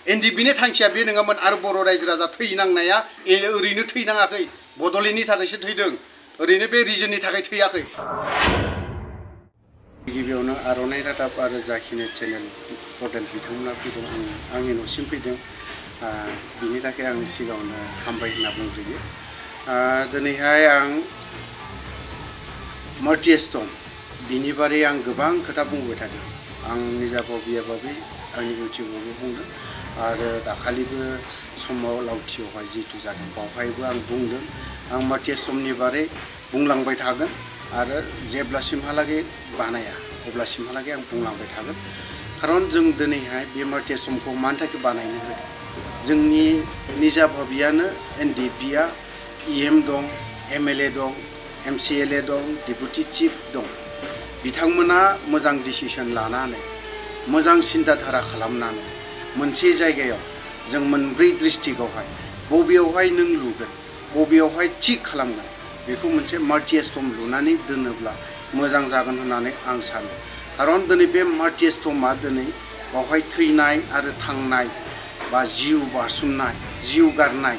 एनडिएफबिनि थांखिया बे नङामोन आरो बर' रायजो राजा थैनांनाया ओरैनो थैनाङाखै बड'लेण्डनि थाखायसो थैदों ओरैनो बे रिजननि थाखाय थैयाखै गिबियावनो आर'नाइ रादाब आरो जाखिनि चेनेल पर्टेल बिथांमोना फैदों आंनि न'सिम फैदों बिनि थाखाय आं सिगाङावनो हामबाय होनना बुंग्रोयो दिनैहाय आं मर्टिएस्टम बिनि बारै आं गोबां खोथा बुंबाय थादों आं निजा बावबि आंनि इउटिउबावबो बुंदों आरो दाखालिबो समाव लावथियावहाय जितु जादों बावहायबो आं बुंदों आं मर्टिएस्टमनि बारै बुंलांबाय थागोन आरो जेब्लासिमहालागै बानाया अब्लासिमहालागै आं बुंलांबाय थागोन खारन जों दिनैहाय बे मर्टिएस्टमखौ मानि थाखाय बानायनो होदों जोंनि निजा भाबियानो एनडिएफबिया इएम दं एमएलए दं एमसिएलए दं डेपुटि चिफ दं बिथांमोना मोजां डिसिसन लानानै मोजां सिन्ताधारा खालामनानै मोनसे जायगायाव जों मोनब्रै डिस्ट्रिक्टआवहाय बबेयावहाय नों लुगोन बबेयावहाय थिक खालामगोन बेखौ मोनसे मर्टिएस्टम लुनानै दोनोब्ला मोजां जागोन होननानै आं सानो खारन दिनै बे मर्टिएस्टमा दिनै बावहाय थैनाय आरो थांनाय बा जिउ बारसोमनाय जिउ गारनाय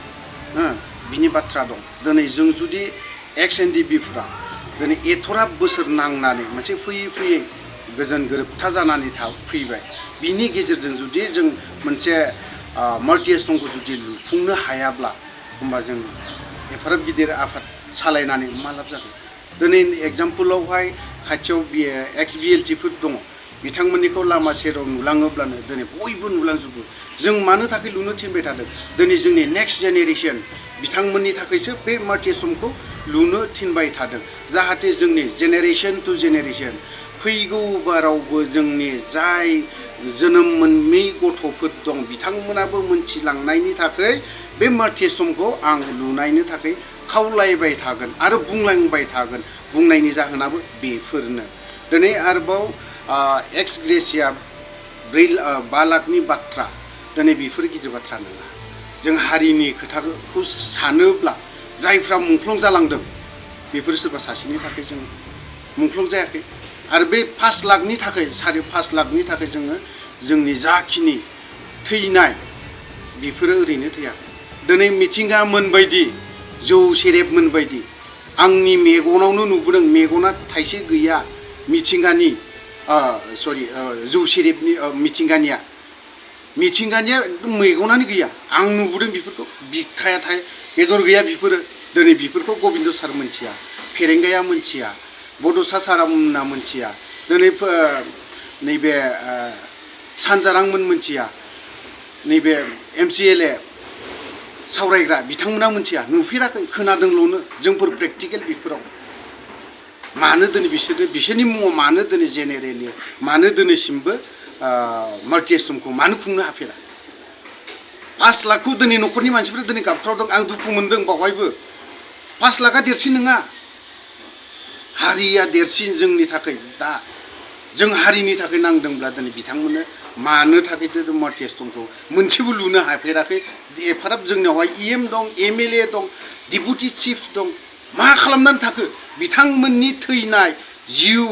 बिनि बाथ्रा दं दिनै जों जुदि एक्स एनडिएफबिफ्रा दिनै एथ'राब बोसोर नांनानै मोनसे फैयै गोजोन गोरोबथा जानानै फैबाय बिनि गेजेरजों जुदि जों मोनसे मर्टिएस्टमखौ जुदि लुफुंनो हायाब्ला होमबा जों एफाराब गिदिर आफाद सालायनानै मा लाब जागोन दिनै एग्जाम्पलावहाय खाथियाव एक्स बिएलटिफोर दङ बिथांमोननिखौ लामा सेराव नुलाङोब्लानो दिनै बयबो नुलांजोबो जों मानो थाखाय लुनो थिनबाय थादों दिनै जोंनि नेक्स्ट जेनेरेसन बिथांमोननि थाखायसो बे मर्टिएस्टमखौ लुनो थिनबाय थादों जाहाथे जोंनि जेनेरेसन टु जेनेरेसन फैगौ बारावबो जोंनि जाय जोनोम मोनै गथ'फोर दं बिथांमोनाबो मोनथिलांनायनि थाखाय बे मर्टिएस्टमखौ आं लुनायनि थाखाय खावलायबाय थागोन आरो बुंलांबाय थागोन बुंनायनि जाहोनाबो बेफोरनो दिनै आरोबाव एक्स ग्रेसिया 5 लाखनि बाथ्रा दिनै बेफोर गिदिर बाथ्रा नङा जों हारिनि खोथाखौ सानोब्ला जायफ्रा मुंख्लं जालांदों बेफोर सोरबा सासेनि थाखाय जों मुंख्लं जायाखै आरो बे 5 लाखनि थाखाय 5.5 लाखनि थाखाय जोङो जोंनि जाखिनि थैनाय बेफोरो ओरैनो थैयाखै दिनै मिथिंगा मोनबायदि जौ सेरेब मोनबायदि आंनि मेगनावनो नुबोदों मेगना थाइसे गैया मिथिंगानि जौ सेरेबनि मिथिंगानिया मेगनानो गैया आं नुबोदों बेफोरखौ बिखाया बेदर गैया बेफोरो दिनै बेफोरखौ गबिन्द सार मोनथिया फेरेंगाया मोनथिया बड'सा सारामोना मोनथिया दिनै नैबे सानजारांमोन मोनथिया नैबे एमसिएलए सावरायग्रा बिथांमोना मोनथिया नुफेराखै खोनादोंल'नो जोंफोर प्रेक्टिकेल बेफोराव मानो दिनै बिसोरनि मुङाव मानो दिनै जेनेरेलि मानो दिनैसिमबो मर्टिएस्टमखौ मानो खुंनो हाफेरा 5 लाखखौ दिनै न'खरनि मानसिफोरा दिनै गाबख्रावदों आं दुखु मोनदों बावहायबो 5 लाखा देरसिन नङा हारिया देरसिन जोंनि थाखाय दा जों हारिनि थाखाय नांदोंब्ला दिनै बिथांमोननो मानो थाखाय मर्टिएस्टमखौ मोनसेबो लुनो हाफेराखै एफाराब जोंनियावहाय इएम दं एमएलए दं डेपुटि चिफ दं मा खालामनानै थाखो बिथांमोननि थैनाय जिउ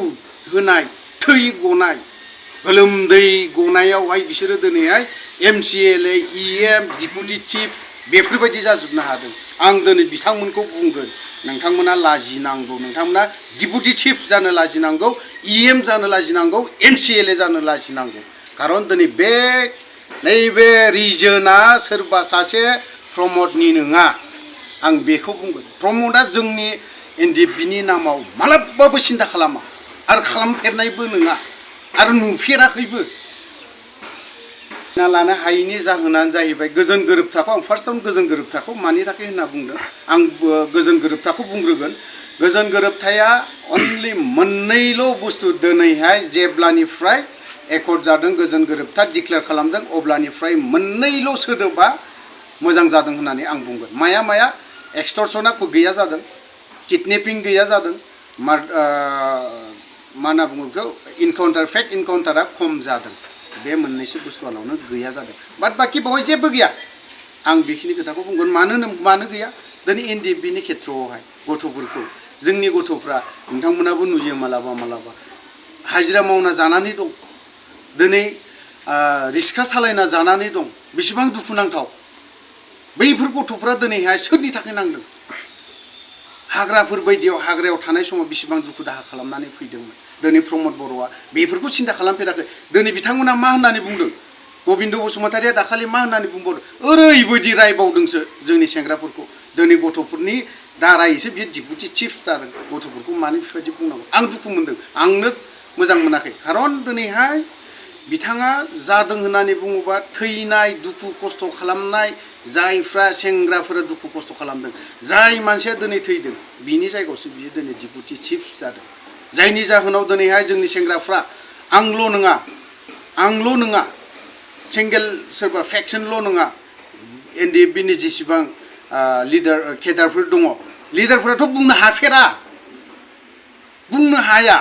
होनाय थै गनाय गोलोमदै गनायावहाय बिसोरो दिनैहाय एमसिएलए इएम डेपुटि चिफ बेफोरबायदि जाजोबनो हादों आं दिनै बिथांमोनखौ बुंगोन नोंथांमोना लाजिनांगौ नोंथांमोना डेपुटि चिफ जानो लाजिनांगौ इएम जानो लाजिनांगौ एमसिएलए जानो लाजिनांगौ खारन दिनै नैबे रिजोना सोरबा सासे प्रमदनि नङा आं बेखौ बुंगोन प्रमदआ जोंनि एनडिएफबिनि नामाव मालाबाबो सिन्था खालामा आरो खालामफेरनायबो नङा आरो नुफेराखैबो लानो हायैनि जाहोनानो जाहैबाय गोजोन गोरोबथाखौ आं फार्स्टआवनो गोजोन गोरोबथाखौ मानि थाखाय होनना बुंदों आं गोजोन गोरोबथाखौ बुंग्रोगोन गोजोन गोरोबथाया अनलि मोननैल' बुस्थु दिनैहाय जेब्लानिफ्राय एकर्ड जादों गोजोन गोरोबथा डिक्लेयार खालामदों अब्लानिफ्राय मोननैल' सोदोबा मोजां जादों होननानै आं बुंगोन माया एक्सटर्सना गैया जादों किडनेपिं गैया जादों मा होनना बुङो बेखौ इनकाउन्टार फेक इनकाउन्टारा खम जादों बे मोननैसो बुस्थुआवनो गैया जादों बाद बाखि बावहाय जेबो गैया आं बेखिनि खोथाखौ बुंगोन मानो गैया दिनै एनडिएफबिनि खेथ्रआवहाय गथ'फोरखौ जोंनि गथ'फ्रा नोंथांमोनाबो नुयो मालाबा हाजिरा मावना जानानै दं दिनै रिक्सा सालायना जानानै दं बेसेबां दुखुनांथाव बैफोर गथ'फ्रा दिनैहाय सोरनि थाखाय नांदों हाग्राफोर बायदियाव हाग्रायाव थानाय समाव बेसेबां दुखु दाहा खालामनानै फैदोंमोन दिनै प्रमद बर'आ बेफोरखौ सिन्था खालामफेराखै दिनै बिथांमोना मा होननानै बुंदों गबिन्द बसुमतारिया दाखालि मा होननानै बुंबावदों ओरैबायदि रायबावदोंसो जोंनि सेंग्राफोरखौ दिनै गथ'फोरनि दारायसो बियो डिपुटि चिफ जादों गथ'फोरखौ मानो बेबायदि बुंनांगौ आं दुखु मोनदों आंनो मोजां मोनाखै खारन दिनैहाय बिथाङा जादों होननानै बुङोबा थैनाय दुखु खस्थ' खालामनाय जायफ्रा सेंग्राफोरा दुखु खस्थ' खालामदों जाय मानसिया दिनै थैदों बिनि जायगायावसो बियो दिनै डिपुटि चिफ जादों जायनि जाहोनाव दिनैहाय जोंनि सेंग्राफ्रा आंल' नङा सिंगेल सोरबा फेक्सनल' नङा NDFBनि जेसेबां लिडार केडारफोर दङ लिडारफोराथ' बुंनो हाया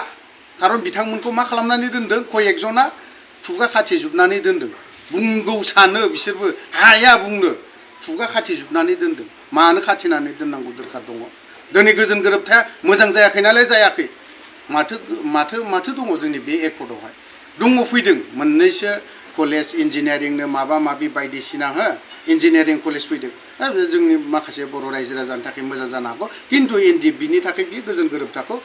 खारन बिथांमोनखौ मा खालामनानै दोनदों कयेकजना खुगा खाथेजोबनानै दोनदों बुंगौ सानो बिसोरबो हाया बुंनो खुगा खाथेजोबनानै दोनदों मानो खाथेनानै दोननांगौ दरखार दङ दिनै गोजोन गोरोबथाया मोजां जायाखै नालाय जायाखै माथो दङ जोंनि बे एकर्डआवहाय दङ फैदों मोननैसो कलेज इन्जिनियारिंनो माबा माबि बायदिसिना इन्जिनियारिं कलेज फैदों जोंनि माखासे बर' रायजो राजानि थाखाय मोजां जानो हागौ खिन्थु NDFBनि थाखाय बे गोजोन गोरोबथाखौ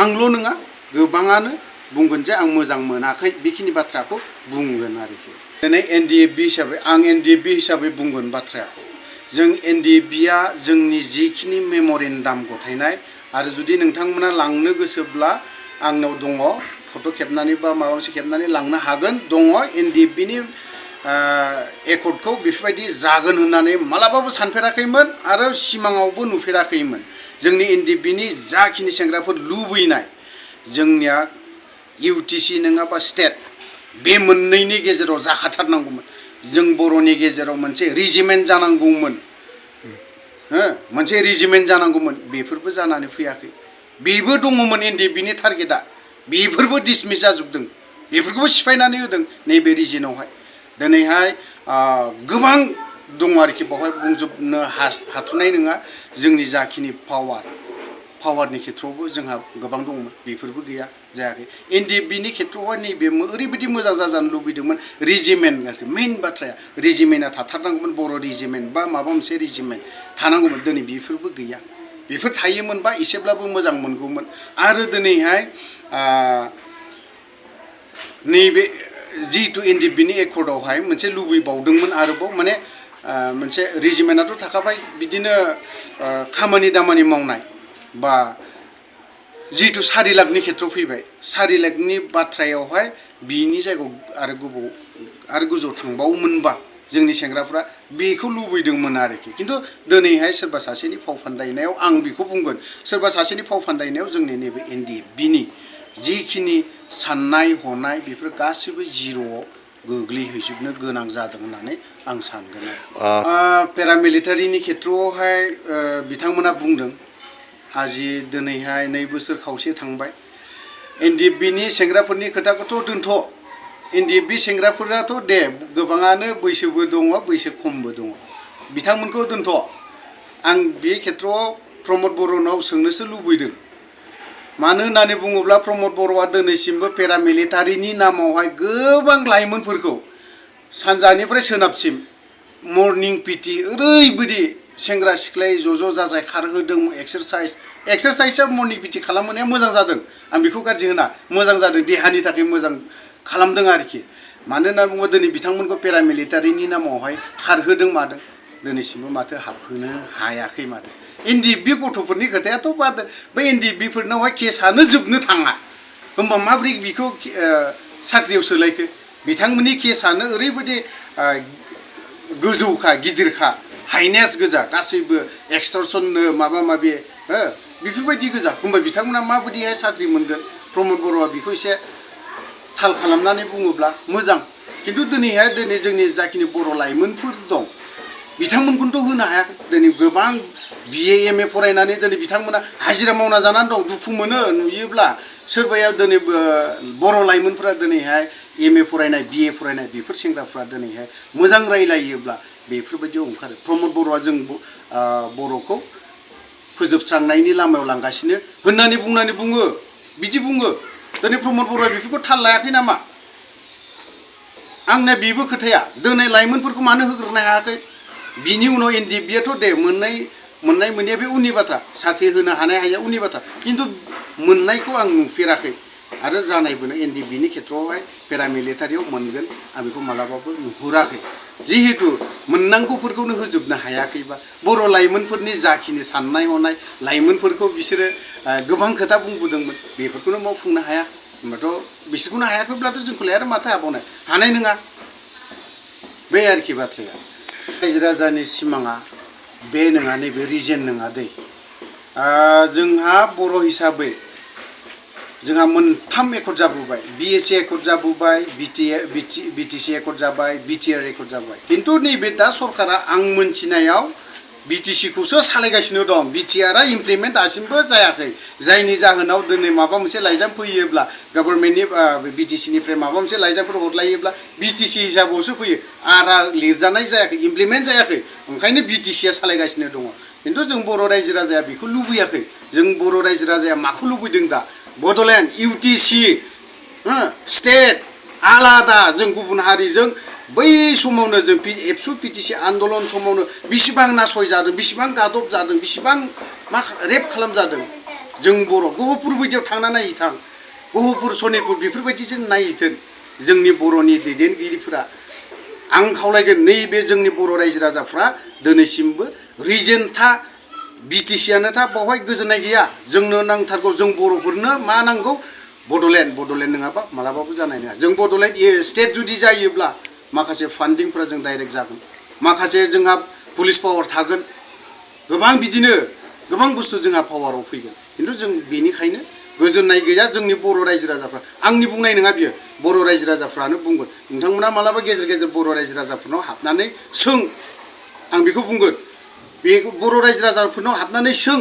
आंल' नङा गोबाङानो बुंगोन जे आं मोजां मोनाखै बेखिनि बाथ्राखौ बुंगोन आरोखि दिनै NDFB हिसाबै बुंगोन बाथ्राखौ जों NDFBया जोंनि जिखिनि मेम'रेन्डाम गथायनाय आरो जुदि नोंथांमोना लांनो गोसोब्ला आंनाव दङ फट' खेबनानै बा माबा मोनसे खेबनानै लांनो हागोन दङ NDFBनि एकर्डखौ बेफोरबायदि जागोन होननानै मालाबाबो सानफेराखैमोन आरो सिमाङावबो नुफेराखैमोन जोंनि NDFBनि जाखिनि सेंग्राफोर लुबैनाय जोंनिया UTC नङाबा स्टेट बे मोननैनि गेजेराव जाखाथारनांगौमोन जों बर'नि गेजेराव मोनसे रेजिमेन्ट जानांगौमोन बेफोरबो जानानै फैयाखै बेबो दङमोन NDFBनि टारगेटआ बेफोरबो डिसमिस जाजोबदों बेफोरखौबो सिफायनानै होदों नैबे रिजिनावहाय दिनैहाय गोबां दङ आरोखि बावहाय बुंजोबनो हाथ'नाय नङा जोंनि जाखिनि पावारनि खेथ्रआवबो जोंहा गोबां दंमोन बेफोरबो गैया जायाखै NDFBनि खेथ्रआवहाय नैबे ओरैबायदि मोजां जाजानो लुबैदोंमोन रेजिमेन्ट आरोखि मेइन बाथ्राया रेजिमेन्टआ थाथारनांगौमोन बर' रेजिमेन्ट बा माबा मोनसे रेजिमेन्ट थानांगौमोन दिनै बेफोरबो गैया बेफोर थायोमोनबा एसेब्लाबो मोजां मोनगौमोन आरो दिनैहाय नैबे जिहेतु NDFBनि एकर्डआवहाय मोनसे लुबैबावदोंमोन आरोबाव माने मोनसे रेजिमेन्टआथ' थाखाबाय बिदिनो खामानि दामानि मावनाय बा जिहेतु 4 लाखनि खेथ्रआव फैबाय 4 लाखनि बाथ्रायावहाय बिनि जायगायाव आरो गोजौ थांबावोमोनबा जोंनि सेंग्राफ्रा बेखौ लुबैदोंमोन आरोखि खिन्थु दिनैहाय सोरबा सासेनि फाव फान्दायनायाव आं बेखौ बुंगोन सोरबा सासेनि फाव फान्दायनायाव जोंनि नैबे NDFBनि जिखिनि साननाय हनाय बेफोर गासैबो जिर'आव गोग्लैहैजोबनो गोनां जादों होननानै आं सानगोन पेरामिलिटारिनि खेथ्रआवहाय बिथांमोना बुंदों आजि दिनैहाय 2 बोसोर खावसे थांबाय NDFBनि सेंग्राफोरनि खोथाखौथ' दोनथ' NDFB सेंग्राफोराथ' दे गोबाङानो बैसोबो दङ बैसो खमबो दङ बिथांमोनखौ दोनथ' आं बे खेथ्रआव प्रमद बर'नाव सोंनोसो लुबैदों मानो होननानै बुङोब्ला प्रमद बर'आ दिनैसिमबो पेरामिलिटारिनि नामावहाय गोबां लाइमोनफोरखौ सानजानिफ्राय सोनाबसिम मर्निं PT ओरैबायदि सेंग्रा सिख्लाय ज' जाजाय खारहोदों एक्सारसाइजआ मर्निं PT खालामहोनाया मोजां जादों आं बेखौ गाज्रि होना मोजां जादों देहानि थाखाय मोजां खालामदों आरोखि मानो होनना बुङोबा दिनै बिथांमोनखौ पेरामिलिटारिनि नामावहाय खारहोदों मादों दिनैसिमबो माथो हाबहोनो हायाखै माथो NDFB गथ'फोरनि खोथायाथ' बादो बै NDFBफोरनावहाय केसआनो जोबनो थाङा होमबा माब्रै बिखौ साख्रियाव सोलायखो बिथांमोननि केसआनो ओरैबायदि गोजौखा गिदिरखा हाइनेस गोजा गासैबो एक्सटर्सननो माबा माबि बेफोरबायदि गोजा होमबा बिथांमोना माबायदिहाय साख्रि मोनगोन प्रमद बर'आ बेखौ एसे थाल खालामनानै बुङोब्ला मोजां खिन्थु दिनै जोंनि जाखिनि बर' लाइमोनफोर दं बिथांमोनखौथ' होनो हायाखै दिनै गोबां BA MA फरायनानै दिनै बिथांमोना हाजिरा मावना जानानै दं दुखु मोनो नुयोब्ला सोरबाया दिनै बर' लाइमोनफोरा दिनैहाय MA फरायनाय BA फरायनाय बेफोर सेंग्राफ्रा दिनैहाय मोजां रायलायोब्ला बेफोरबायदियाव ओंखारो प्रमद बर'आ जों बर'खौ फोजोबस्रांनायनि लामायाव लांगासिनो होननानै बुङो बिदि बुङो दिनै प्रमद बर'आ बेफोरखौ थाल लायाखै नामा आंना बेबो खोथाया दिनै लाइमोनफोरखौ मानो होग्रोनो हायाखै बिनि उनाव एनडिएफबियाथ' दे मोननाय मोनैया बे उननि बाथ्रा साख्रि होनो हानाय हाया उननि बाथ्रा खिन्थु मोननायखौ आं नुफेराखै आरो जानायबोनो एनडिएफबिनि खेथ्रआवहाय पेरामिलिटारियाव मोनगोन आं बेखौ मालाबाबो नुहुराखै जिहेतु मोननांगौफोरखौनो होजोबनो हायाखैबा बर' लाइमोनफोरनि जाखिनि साननाय हनाय लाइमोनफोरखौ बिसोरो गोबां खोथा बुंबोदोंमोन बेफोरखौनो मावफुंनो हाया होमबाथ' बिसोरखौनो हायाखैब्लाथ' जोंखौलाय आरो माथो हाबावनो हानाय नङा बे आरोखि बाथ्राया रायजो राजानि सिमाङा बे नङा नैबे रिजन नङा दै जोंहा बर' हिसाबै जोंहा मोनथाम एकर्ड जाबोबाय बिएसए एकर्ड जाबोबाय बिटिसि एकर्ड जाबाय बिटिआर एकर्ड जाबाय खिन्थु नैबे दा सरकारा आं मोनथिनायाव बिटिसिखौसो सालायगासिनो दं बिटिआरआ इमप्लिमेन्ट दासिमबो जायाखै जायनि जाहोनाव दिनै माबा मोनसे लाइजाम फैयोब्ला गभर्नमेन्टनि बिटिसिनिफ्राय माबा मोनसे लाइजामफोर हरलायोब्ला बिटिसि हिसाबावसो फैयो आरा लिरजानाय जायाखै इमप्लिमेन्ट जायाखै ओंखायनो बिटिसिया सालायगासिनो दङ खिन्थु जों बर' रायजो राजाया बेखौ लुबैयाखै जों बर' रायजो राजाया माखौ लुबैदों दा बड'लेण्ड इउटिसि स्टेट आलादा जों गुबुन हारिजों बै समावनो जों एबसु पिटिसि आन्दलन समावनो बेसेबां नासय जादों बेसेबां गादब जादों बेसेबां रेप खालामजादों जों बर' गहपुर बायदियाव थांना नायहैथां गहपुर सनितपुर बेफोरबायदिसो नायहैथों जोंनि बर'नि दैदेनगिरिफोरा आं खावलायगोन नैबे जोंनि बर' रायजो राजाफ्रा दिनैसिमबो रिजोनथा बिटिसियानो था बावहाय गोजोननाय गैया जोंनो नांथारगौ जों बर'फोरनो मा नांगौ बड'लेण्ड नङाबा मालाबाबो जानाय नङा जों बड'लेण्ड स्टेट जुदि जायोब्ला माखासे फान्डिंफोरा जों डाइरेक्ट जागोन माखासे जोंहा पुलिस पावार थागोन गोबां बिदिनो गोबां बुस्थु जोंहा पावाराव फैगोन खिन्थु जों बेनिखायनो गोजोननाय गैया जोंनि बर' रायजो राजाफ्रा आंनि बुंनाय नङा बियो बर' रायजो राजाफ्रानो बुंगोन नोंथांमोना मालाबा गेजेर गेजेर बर' रायजो राजाफोरनाव हाबनानै सों आं बेखौ बुंगोन बे बर' रायजो राजाफोरनाव हाबनानै सों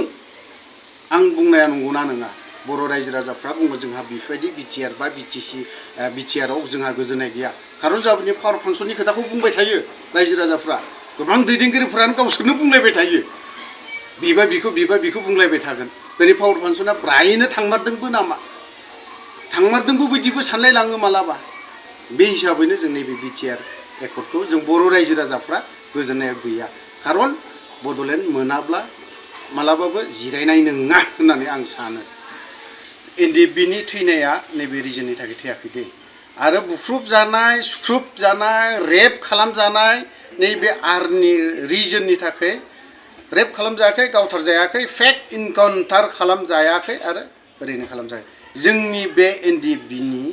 आं बुंनाया नंगौना नङा बर' रायजो राजाफ्रा बुङो जोंहा बेफोरबायदि बिटिआर बा बिटिआरआव जोंहा गोजोननाय गैया खारन जोंहा पावार फांसननि खोथाखौ बुंबाय थायो रायजो राजाफ्रा गोबां दैदेनगिरिफ्रानो गावसोरनो बुंलायबाय थायो बिबा बिखौ बुंलायबाय थागोन दिनै पावार फांसना फ्रायनो थांमारदोंबो नामा थांमारदोंबो बिदिबो सानलायलाङो मालाबा बे हिसाबैनो जों नैबे बिटिआर एकर्डखौ जों बर' रायजो राजाफ्रा गोजोननाया गैया खारन बड'लेण्ड मोनाब्ला मालाबाबो जिरायनाय नङा होननानै आं सानो एनडिएफबिनि थैनाया नैबे रिजननि थाखाय थैयाखै दै आरो बुख्रुब जानाय सुख्रुब जानाय रेप खालामजानाय नैबे आर्नि रिजननि थाखाय रेप खालामजायाखै गावथारजायाखै फेक इनकाउन्टार खालामजायाखै आरो ओरैनो खालामजायाखै जोंनि बे एनडिएफबिनि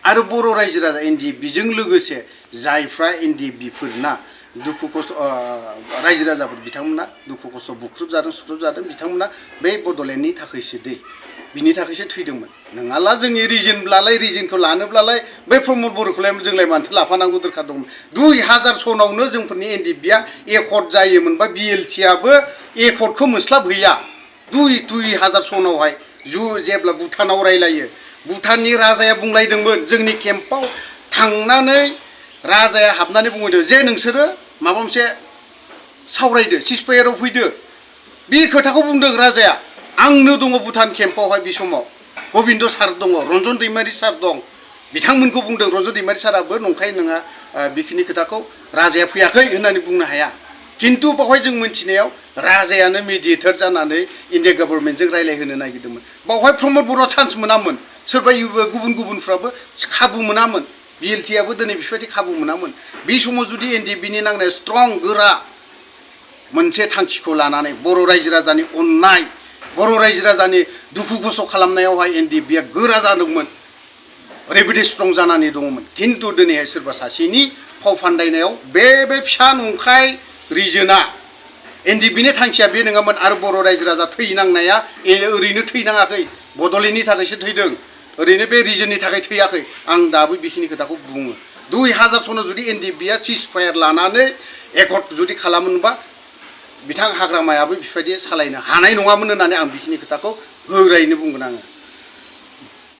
आरो बर' रायजो राजा एनडिएफबिजों लोगोसे जायफ्रा एनडिएफबिफोरना दुखु खस्थ' रायजो राजाफोर बिथांमोना दुखु खस्थ' बुख्रुब जादों सुख्रुब जादों बिथांमोना बे बड'लेण्डनि थाखायसो दै बिनि थाखायसो थैदोंमोन नङाला जोंनि रिजनब्लालाय रिजनखौ लानोब्लालाय बै प्रमद बर'खौलाय जोंलाय मानोथो लाफानांगौ दरखार दंमोन 2000 सनावनो जोंफोरनि एनडिएफबिया एकर्ड जायोमोन बा बिएलटिआबो एकर्डखौ मोनस्लाबहैया 2000 सनावहाय जेब्ला भुटानाव रायलायो भुटाननि राजाया बुंलायदोंमोन जोंनि केम्पआव थांनानै राजाया हाबनानै बुंहैदों जे नोंसोरो माबा मोनसे सावरायदो सिजफायाराव फैदो बे खोथाखौ बुंदों राजाया आंनो दङ भुटान केम्पआवहाय बे समाव गबिन्द सार दङ रन्जन दैमारि सार दं बिथांमोनखौ बुंदों रन्जन दैमारि साराबो नंखाय नङा बेखिनि खोथाखौ राजाया फैयाखै होननानै बुंनो हाया खिन्थु बावहाय जों मिथिनायाव राजायानो मिडिएटर जानानै इन्डिया गभर्नमेन्टजों रायलायहोनो नागिरदोंमोन बावहाय प्रमद बर'आ चान्स मोनामोन सोरबा गुबुनफ्राबो खाबु मोनामोन बिएलटिआबो दिनै बेफोरबायदि खाबु मोनामोन बे समाव जुदि एनडिएफबिनि नांनाय स्ट्रं गोरा मोनसे थांखिखौ लानानै बर' रायजो राजानि अननाय बर' रायजो राजानि दुखु खस्थ' खालामनायावहाय एनडिएफबिया गोरा जादोंमोन ओरैबायदि स्ट्रं जानानै दङमोन खिन्थु दिनैहाय सोरबा सासेनि फाव फान्दायनायाव बे फिसा नंखाय रिजोना एनडिएफबिनि थांखिया बे नङामोन आरो बर' रायजो राजा थैनांनाया ओरैनो थैनाङाखै बड'लेण्डनि थाखायसो थैदों ओरैनो बे रिजननि थाखाय थैयाखै आं दाबो बेखिनि खोथाखौ बुङो 2000 सनाव जुदि एनडिएफबिया सिजफायार लानानै एकर्ड जुदि खालामोनबा बिथां हाग्रामायाबो बेफोरबायदि सालायनो हानाय नङामोन होननानै आं बेखिनि खोथाखौ गोरायैनो बुंगोन आङो